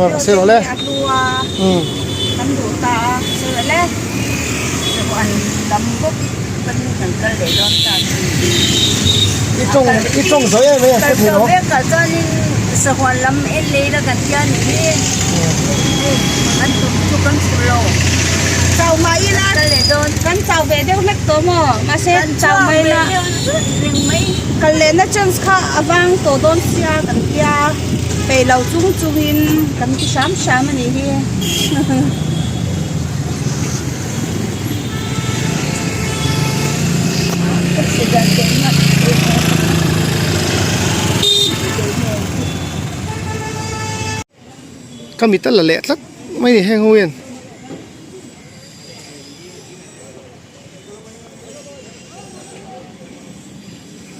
Saw rawh le. A hlu a. Kan duh ta a. Saw rawh le. Saw an lam bawk kan kan kal leh dawn ta chu. I tawng i tawng zo em em a hre thei lo. Kal zo vek ah chuanin sahuan lam en lei la kan tia ni hi. Kan tum chu kan chhu lo. Chau mah ila. Kal leh dawn. Kan chau ve deuh hlek tawh maw? Mahse chau mai la. Kal lehna chance kha a vang tawh dawn sia kan tia peih lo chung chungin kan ti hram hram a nih hi. Ka mit a la leh tlat mai ni heng ho hian.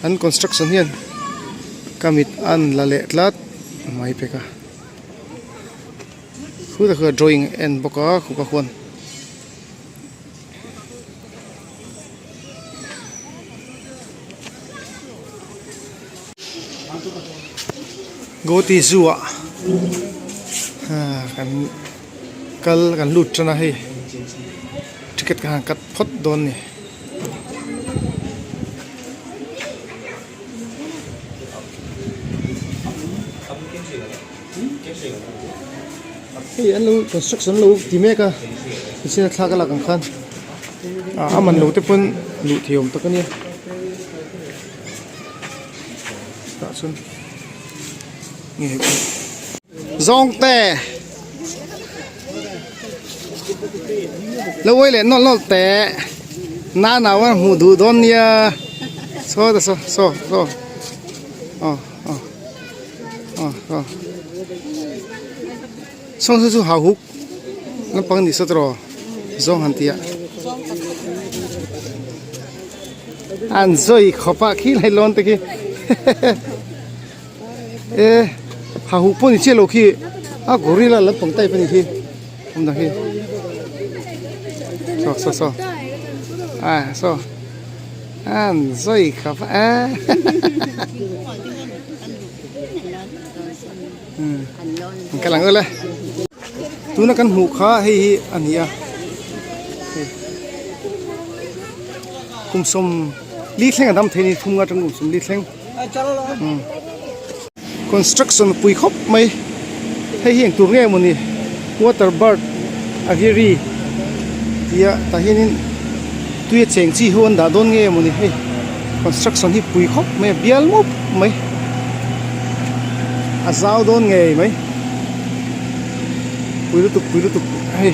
An construction hian ka mit an la leh tlat mai pek a khutah khuan drawing a en bawk a khupa khuan. Goti zoo ah kan kal kan lut tan a hei ticket ka han cut phawt dawn a ni. Hei an lo construction lo ti mek a tichuan a thlak a lak ang khan ah a man lo te pawn luh thei awm tak a nia tah chuan nge hei pawh zawng te lo uai leh nawlh nawlh teh nana a hmuh duh dawn nia saw ta saw saw saw aw aw. Sawng saw chu hau huk lampang ni saw tawh zawng han tih a an zawi khawp a khi lai lawn te khi e hau huk pawh ni chiah lo khi a gorilla lampang type a ni khi awm dang hi saw saw saw a saw. An zawi khawp a. Ka lang ule. Tuna kan hmuh kha hei hi a ni a. Kum sawm li thleng a dam thei ni thum nga atang kum sawm li thleng. Construction pui khawp mai hei hi engtur nge mawni water bird aviary tia tah hianin tui a cheng chi ho an dah dawn nge mawni hei construction hi pui khawp mai a bial mup mai a zau dawn ngei mai pui lutuk pui lutuk hei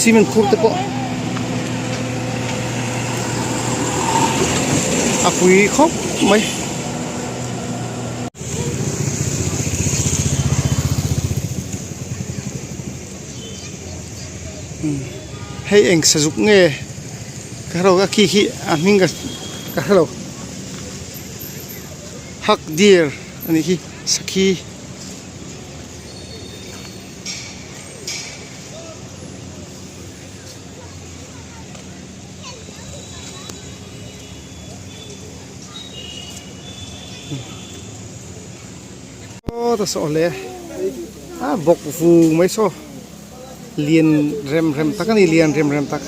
cement phur te pawh a pui khawp mai. Hei eng sazuk nge ka hrelo a khi khi a hming ka ka hrelo hak deer a nih khi sakhi. Aw ta saw hle a bawk vu mai saw lian rem rem tak a ni lian rem rem tak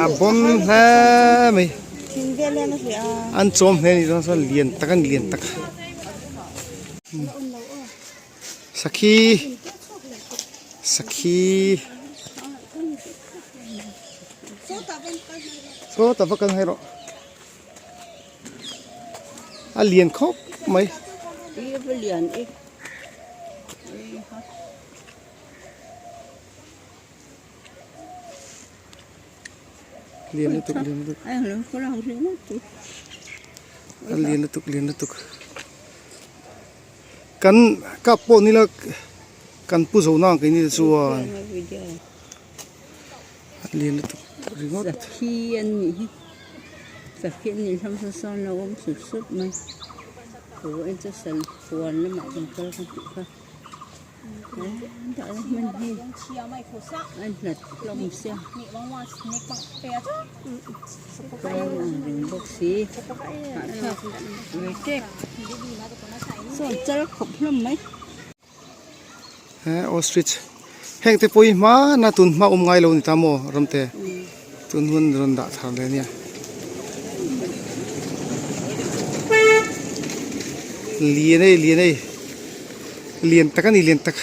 a bawn hle mai an chawm hle a ni chuan sawn lian tak a ni lian tak sakhi sakhi. Saw ta va kal hai rawh. A lian khawp mai. Lian lutuk lian lutuk. A lian lutuk lian lutuk. Kan kap pawh nila kan pu zo nang keini te chuan. A lian lutuk ringawt. Sakhi an nih hi sakhi an nih hlawm saw sawn lo awm sup sup mai chu en chu sal huan lamah kan kal ka tih kha dah hman hi a hnat hlawm sia ang reng bawk si hahthlak ve tep sawn chal khawp hlawm mai. Ostrich heng te pawh hi hmana tun hma awm ngai lo a ni ta maw ramte tun hun rawn dah thar leh a nia. Lian e lian e lian tak a ni lian tak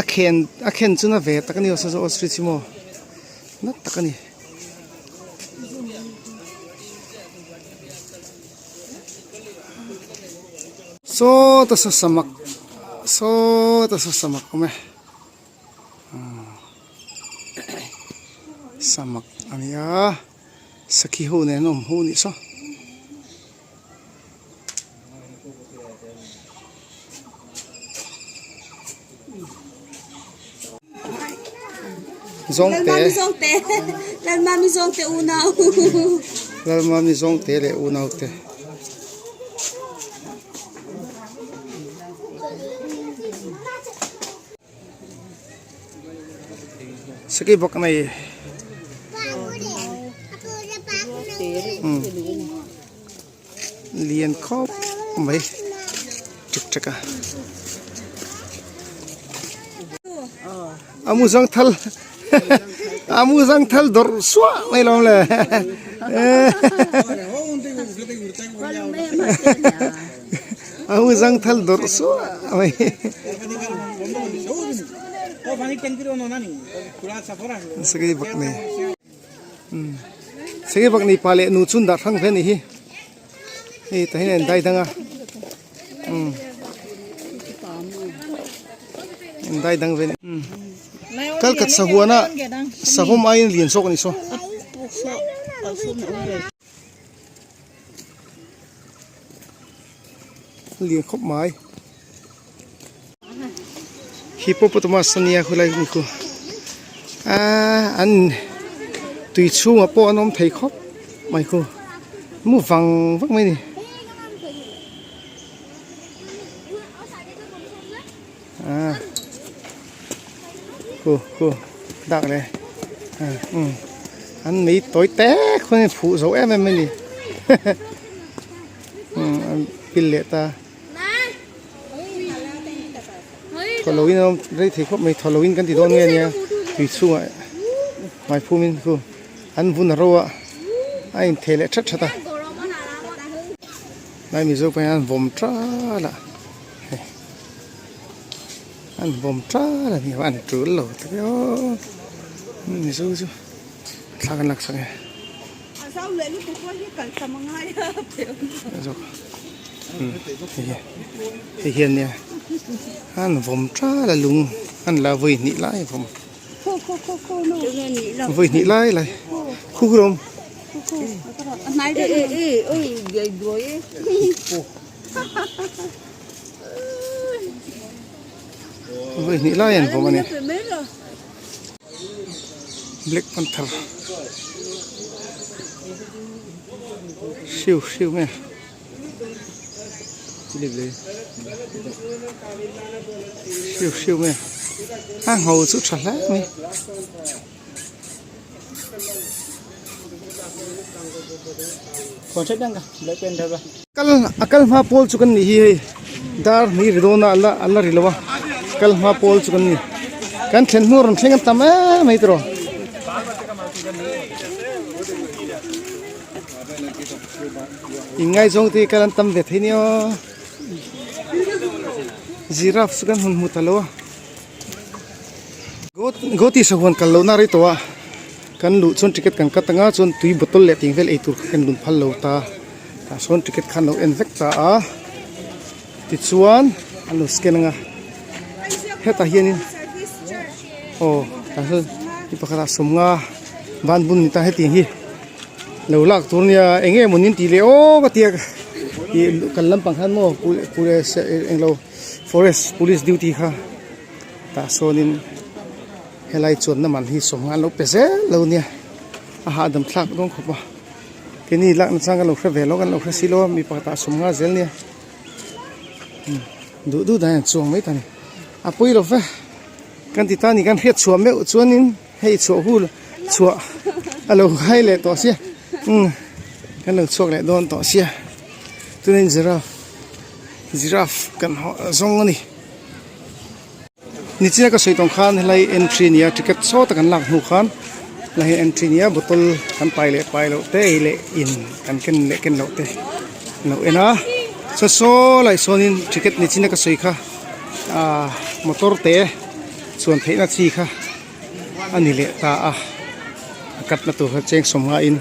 a khen a khen chu na ve tak a ni aw saw saw ostrich hi maw na tak a ni. Saw ta saw samak saw ta saw samak awm e samak a ni a sakhi ho nen an awm ho anih saw. Zawngte Lalmami zawngte unau Lalmami zawngte leh unau te Sakei bawk nei lian khawp mai ṭek ṭek a a mu zang thal a mu zang thal dawrh suah mai lawm le a mu zang thal dawrh suah mai. Sakei bawk nei. Senge bak nei pa leh nu chun dah hrang ve a nih hi hei tah hian a in dai dang a umm in dai dang ve a ni kal khat sahuan a sahawm aiin lian zawk a ni saw. Lian khawp mai hippopotamus ania khulai hmun khu aaa an tui chhungah pawh an awm thei khawp mai khu mu vang vang mai a ni aaa khu khu dak leh umm an mei tawi tek khuan in fuh zo em em a ni umm an pil leh ta. Thaw lo in a awm rei thei khawp mai thaw lo in kan ti dawn nge nia tui chhungah hmai phum in khu an vun a ro a a in theh leh that that a lai mizo pawh hian an vawm tal a hei an vawm tal a ni an tul lo tak e aw mizo chu thla kan laksak e. Hei hian nia an vawm tral a lung an la vawi hnih lai a vawm vawi hnih lai lai khu khu rawng vawi hnih lai an vawm a ni. Black panther hriu hriu nge hriu hriu nge a ngho chu tha hle mai. Kal a kal hma pawl chu kan nih hi hei dar hnih ri dawn a ala ala ri lo a kal hma pawl chu kan ni kan thlen hnu rawn thleng an tam em mai tiraw. Inngaizawng te hi kal an tam ve thei nia giraffe chu kan hun hmu ta lo a. Goti sahuan kal lohna rei tawh a kan luh chuan ticket kan cut anga chuan tui bottle leh ting vel ei tur kha kan lun phal lo ta tah sawn ticket khan lo en vek ta a tichuan an lo scan anga hetah hianin aw tah hian mi pakhat ah sawmnga van bun ni ta hetiang hi lo lak tur ania eng nge maw nin tih leh aw ka tia ih kan lampang khan maw englo forest police duty kha. Tah sawnin helai chuanna man hi sawmnga an lo pe zel lo nia a hahdam thlak dawn khawp a keini lakna chang kan lo hre ve lo kan lo hre si lo a mipa tah sawmnga zel nia duh duh dan an chuang mai ta ni a pawi lo ve kan ti ta ni kan hriat chhuah meuh chuanin hei chhuah hul chhuah a lo hai leh tawh sia umm kan lo chhuak leh dawn tawh sia chuanin giraffe giraffe kan zawng a ni. Nichina ka sawi tawng khan helai entry nia ticket sawta kan lak hnu khan helai hi entry nia bottle kan pai leh pai loh te ei leh in kan ken leh ken loh te an lo en a chuan saw lai sawnin ticket nichina ka sawi kha ahh motor te chuan theihna chi kha a ni leh ta a a cut na tur kha cheng sawmnga in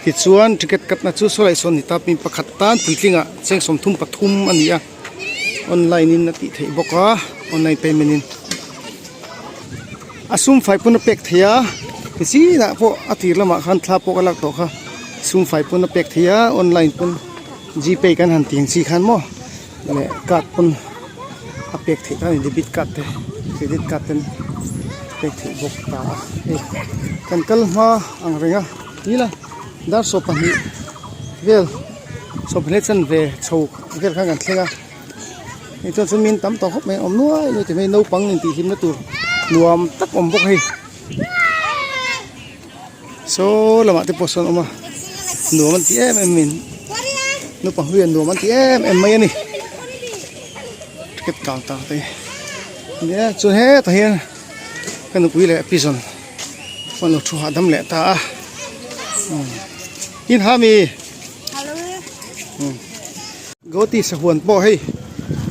tichuan ticket cut na chu saw lai sawn ni ta mi pakhat tan puitlingah cheng 33 a ni a. Online in a tih theih bawk a online payment in a sum fai pawn a pek theih a ti chinah pawh a tir lamah khan thla pawh ka lak tawh kha sum fai pawn a pek theih a online pawn gpay kan han tih ang chi khan maw leh card pawn a pek theih ta a ni debit card te credit card ten a pek theih bawk ta a hei kan kal hma ang reng a tila dar 12 vel 12 chanve chho. Vel khan kan thleng a hei chuan chu min tam tawh khawp mai a awm nuai nuai ti mai naupang intihhlimna tur nuam tak awm bawk hei saw lamah te pawh sawn a awm a nuam an ti em em in naupang hlui an nuam an ti em em mai a ni ticket counter te nia chuan hetah hian ka nupui leh pizawn pawh an lo thu hahdam leh ta a in ha mi. Goti sahuan pawh hei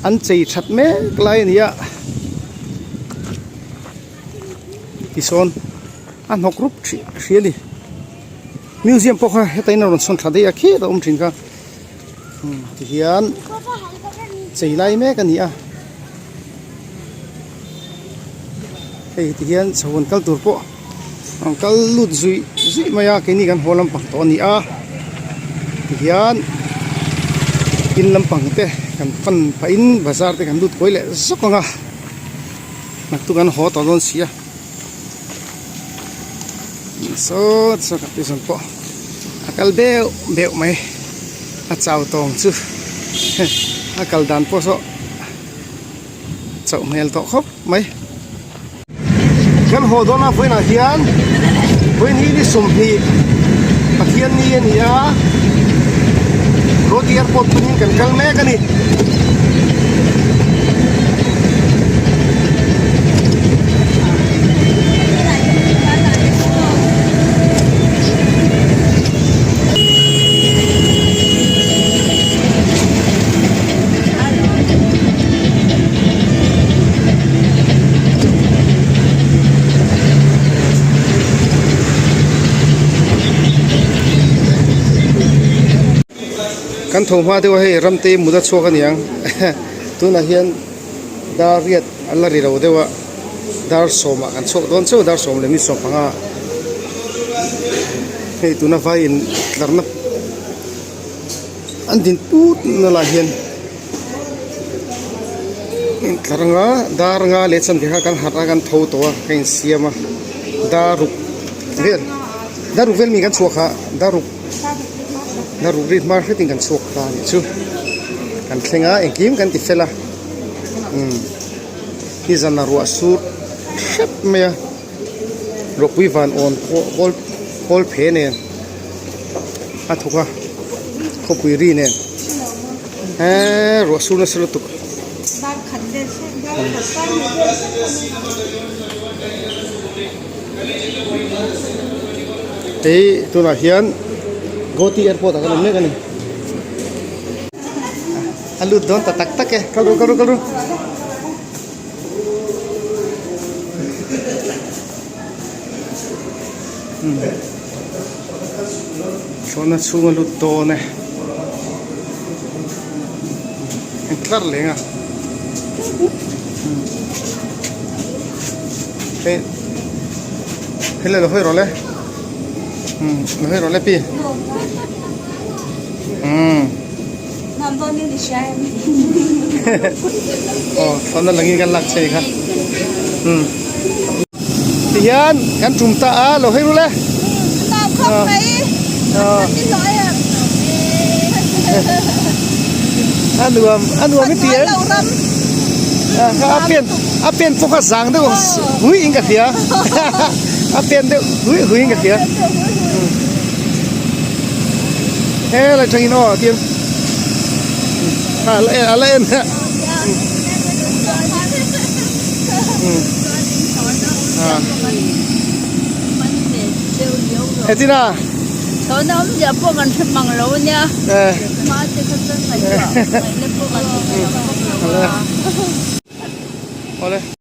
an chei that mek lai a ni a tisawn a hnawk rup hrih a ni museum pawh kha heta in a rawn sawn thla daih a khit a awm thin kha tihian chei lai mek a ni a hei tihian sahuan kal tur pawh. An kal lut zuih zuih mai a keini kan haw lampang tawh a ni a tihian in lampang te kan fan pahin bazar te kan lut kawi leh zawk ang a naktuk an haw tawh dawn si a saw saw ka tih zawn pawh a kal beuh beuh mai a chau tawng chu a kal dan pawh saw chauh hmel tawh khawp mai. Kan haw dawn a vawiinah hian vawiin hi ni 20 Pathian ni a ni a Roti airport panin kan kal mek a ni. Kan tho hma deuh a hei ramte mut a chhuak a niang tunah hian dar riat an la ri lo deuh a dar sawmah kan chhuak dawn chauh dar sawm leh mi 15 hei tuna vai in tlarna. An din put na lai hian intlar anga dar nga leh chanve kha kan harh a kan tho tawh a ka insiam a dar ruk vel dar ruk vel mi kan chhuak kha dar ruk dar ruk ri hma hretin kan chhuak ta a nih chu kan thleng a engkim kan ti fel a umm nizan a ruah sur hrep mai a ropui van awn kawl kawl phe nen. A thawk a khawpui ri nen eee ruah sur nasa lutuk hei tunah hian Guwahati airport ah kan awm mek a ni a lut dawn ta tak tak e kal ru kal ru kal ru. Thlawhna chhung a lut dawn e eng tlar leng a hei hei le lo hawi rawh le umm lo hawi rawh le pi umm aw thlawhna langin kan lak che kha umm. Tihian kan tum ta a lo hei rul e. A nuam a nuam i ti em. A pen a pen pawh kha zang deuh hui in ka hria. A pen deuh hui hui in ka hria. Helai tangin aw tian a la en a la en. Hetina. Chhawna awmzia pawh kan hre mang lo ania. Eh. Hma te kha chuan ngaihtuah ngaihna pawh kan hre mang bawk lo a. Awle.